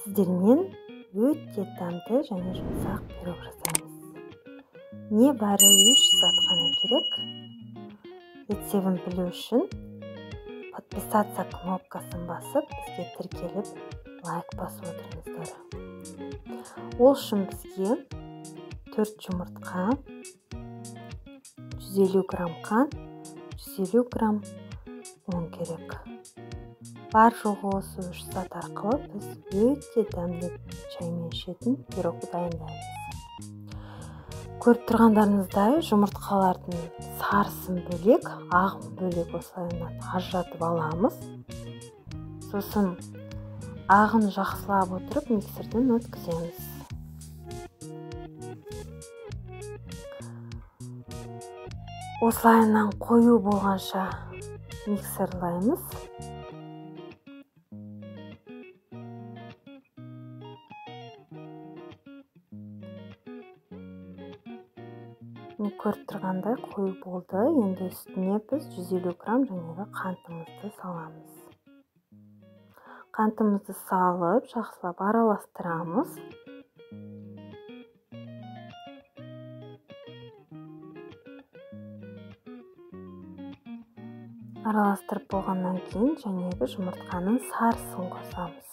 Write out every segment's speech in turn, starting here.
Сіздермен өте дәмді және жұмсақ пирог жасаймыз. Не бәрі 3 зат қана керек. Рецебін білу үшін подписаться кнопкасын басып, бізге тіркеліп, лайк басып отырыңыздар. Ол үшін бізге 4 жұмыртқа, 150 грамм қант, 150 грамм ұн керек. Бар жоғы осы 3 зат арқылы біз өте дәмді шаймен ішетін пирог дайындаймыз. Көріп тұрғандарыңыздай, жұмыртқалардың сарысын бөлек, ағын бөлек осылайынан ажыратып аламыз. Сосын ағын жақсылап отырып миксерден өткіземіз. Осылайынан қою болғанша миксерлаймыз. Міне көріп тұрғандай қою болды. Енді үстіне біз 150 грамм жаңағы қантымызды саламыз. Қантымызды салып, жақсылап араластырамыз. Араластырып болғаннан кейін жаңағы жұмыртқаның сарысын қосамыз.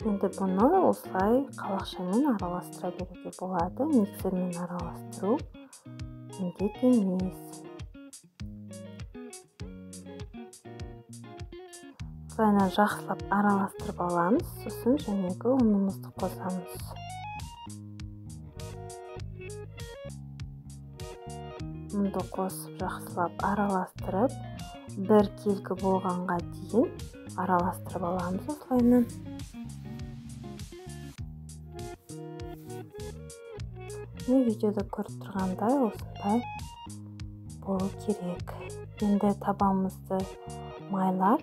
Енді бұны осылай қалақшамен араластыра беруге болады. Миксермен араластыру міндет емес. Осылайынан жақсылап араластырып аламыз. Сосын жаңағы ұнымызды қосамыз. Ұнды қосып жақсылап араластырып, бір келкі болғанға дейін араластырып аламыз осылайынан. Міне видеода көріп тұрғандай осындай болу керек. Енді табамызды майлап,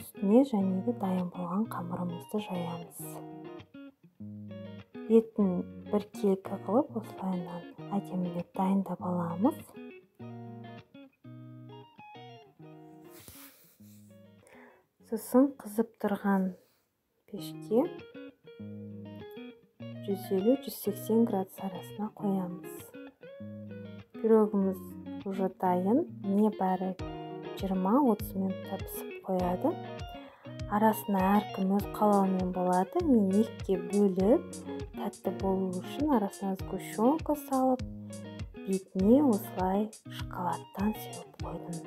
үстіне жәнегі дайын болған қамырымызды жаямыз. Бетін бір келкі қылып осылайынан әдемілеп дайындап аламыз. Сосын қызып тұрған пешке 150-180 градус арасына қоямыз. Пирогымыз уже дайын. Не бәрі 20-30 минутта пісіп қояды. Арасына әркім өз қалауымен болады. Мен екіге бөліп, тәтті болу үшін арасына сгущенка салып, бетіне осылай шоколадтан сеуіп қойдым.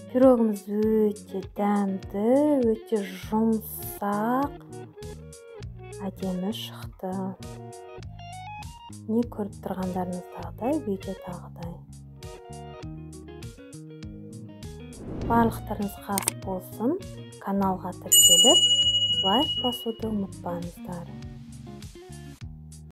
Пирогымыз өте дәмді, өте жұмсақ, әдемі шықты. Не көріп тұрғандарыңыздағыдай, видеодағыдай. Барлықтарыңызға ас болсын. Каналға тіркеліп, лайк басуды ұмытпаңыздар.